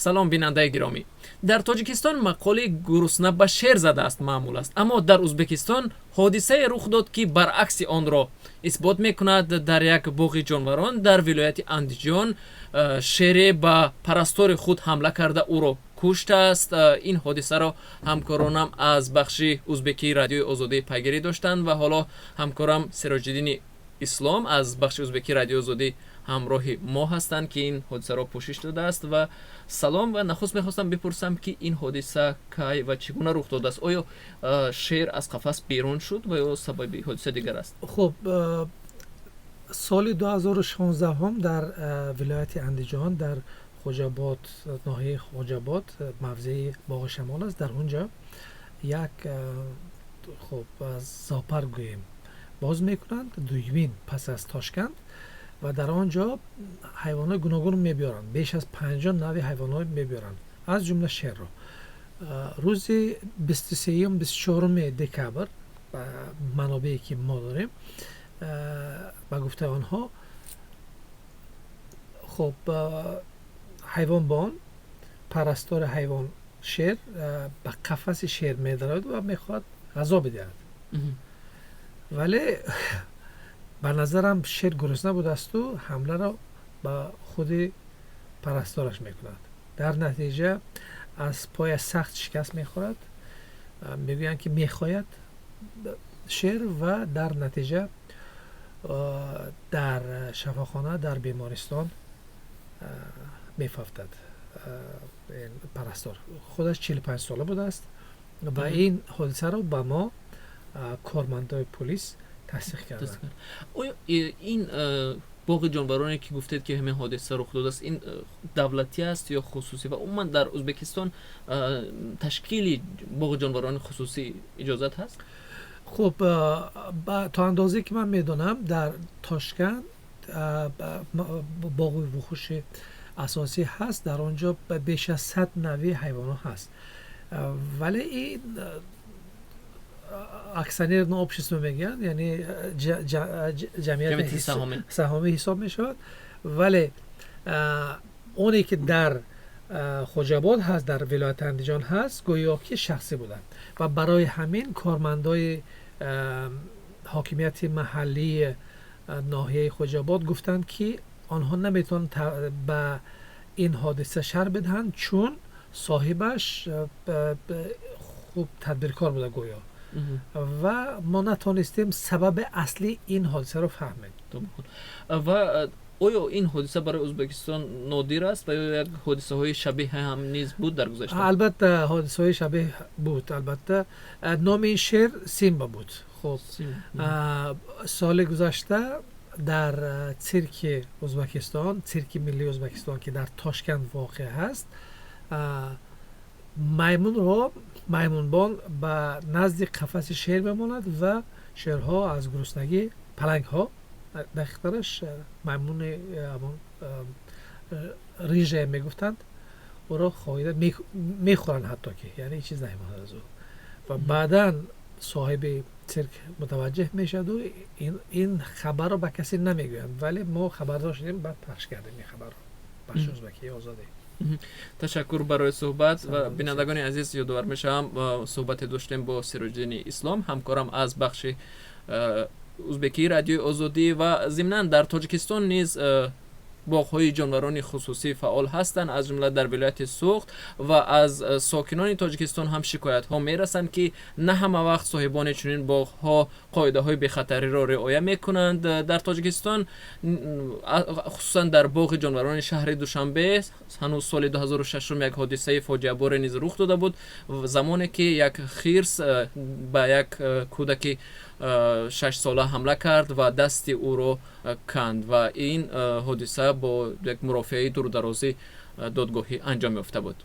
Салом, бинандаи гиромӣ. Дар Тоҷикистон мақоли «гурусна ба шер задааст» маъмул аст, аммо дар Ӯзбекистон ҳодисае рух дод, ки баръакси онро исбот мекунад. Дар як боғи ҷонварон дар вилояти Андиҷон шере ба парастори худ ҳамла карда, ӯро куштааст. Ин ҳодисаро ҳамкоронам аз бахши узбекии Радиои Озодӣ пайгирӣ доштанд ва ҳоло ҳамкорам Сироҷиддини Ислом аз бахши узбекии Радиои Озодӣ ҳамроҳи мо ҳастанд, ки ин ҳодисаро пӯшиш додааст. Ва салом, ва нахуст мехостам бипурсам, ки ин ҳодиса кай ва чӣ гуна рух додааст? Оё шер аз қафас берун шуд ва ё сабаби ҳодиса дигар аст? Хуб, соли 2016 дар вилояти Андиҷон, дар Хоҷабод, ноҳияи Хоҷабод, мавзеи Боғи Шамол аст, дар он ҷо як, хуб, зоопарк гӯем, боз мекунанд, дуюмин пас аз Тошканд, ва дар он ҷо ҳайвонҳои гуногун мебиёранд, беш аз 50 нави ҳайвонҳо мебиёранд, аз ҷумла шерро. Рӯзи 23-юм, 24-уми декабр, манобее ки мо дорем, ба гуфтаи онҳо, хуб, ҳайвонбон, парастори ҳайвон, шер, ба қафаси шер медарояд ва мехоҳад ғазо бидиҳад, вале ба назарам шер гурусна будаасту ҳамларо ба худи парастораш мекунад. Дар натиҷа аз пояш сахт шикаст мехӯрад, мегӯянд, ки мехояд шер, ва дар натиҷа дар шафохона, дар бемористон мефавтад. Парастор худаш 45 сола будааст ва ин ҳодисаро ба мо кормандои полис тасдиқ карданд. Оё ин боғи ҷонвароне, ки гуфтед, ки ҳамин ҳодиса рух додааст, ин давлатӣ аст ё хусусӣ? Ва умуман дар Ӯзбекистон ташкили боғи ҷонварони хусусӣ иҷозат ҳаст? Хуб, то андозе ки ман медонам, дар Тошканд боғи вуҳуши асосӣ ҳаст, дар он ҷо беш аз 100 нави ҳайвонот ҳаст, вале ин акционерное общество мегӯянд, яъне ҷамъияти саҳомӣ ҳисоб мешавад, вале оне ки дар Хоҷабод ҳаст, дар вилояти Андиҷон ҳаст, гӯё ки шахсӣ буданд ва барои ҳамин кормандои ҳокимияти маҳаллии ноҳияи Хоҷабод гуфтанд, ки онҳо наметавонанд ба ин ҳодиса шарҳ бидиҳанд, чун соҳибаш хуб тадбиркор буда гӯё, ва мо натонистем сабаби аслии ин ҳодисаро фаҳмем. Ва оё ин ҳодиса барои Ӯзбекистон нодир аст ва ё як ҳодисаҳои шабеҳ ҳам низ буд дар гузашта? Албатта, ҳодисаҳои шабеҳ буд, албатта. Номи ин шер Симба буд. Хуб, соли гузашта дар цирки Ӯзбекистон, цирки миллии Ӯзбекистон, ки дар Тошканд воқеъ ҳаст, маймунро маймунбон ба назди қафаси шер мемонад ва шерҳо аз гуруснагӣ, палангҳо дақиқтараш, маймуни рыжая мегуфтанд, ӯро хоида мехӯранд, ҳатто ки яъне ҳеҷ чиз намемонад аз ӯ, ва баъдан соҳиби цирк мутаваҷҷеҳ мешаваду ин хабарро ба касе намегӯянд, вале мо хабардор шудем, баъд пахш кардем ин хабарро, бахши узбакии Озодӣ. Ташаккур барои суҳбат. Ва бинандагони азиз, ёдовар мешавам, суҳбате доштем бо Сироҷиддини Ислом, ҳамкорам аз бахши узбекии Радиои Озодӣ. Ва зимнан дар Тоҷикистон низ боғҳои ҷонварони хусусӣ фаъол ҳастанд, аз ҷумла дар вилояти Суғд, ва аз сокинони Тоҷикистон ҳам шикоятҳо мерасанд, ки на ҳама вақт соҳибони чунин боғҳо қоидаҳои бехатариро риоя мекунанд. Дар Тоҷикистон, хусусан дар боғи ҷонварони шаҳри Душанбе, ҳанӯз соли 2006 як ҳодисаи фоҷиаборе низ рух дода буд, замоне ки як хирс ба як кӯдаки 6-сола ҳамла кард ва дасти ӯро канд, ва ин ҳодиса бо як мурофиаи дурударозӣ додгоҳӣ анҷом ёфта буд.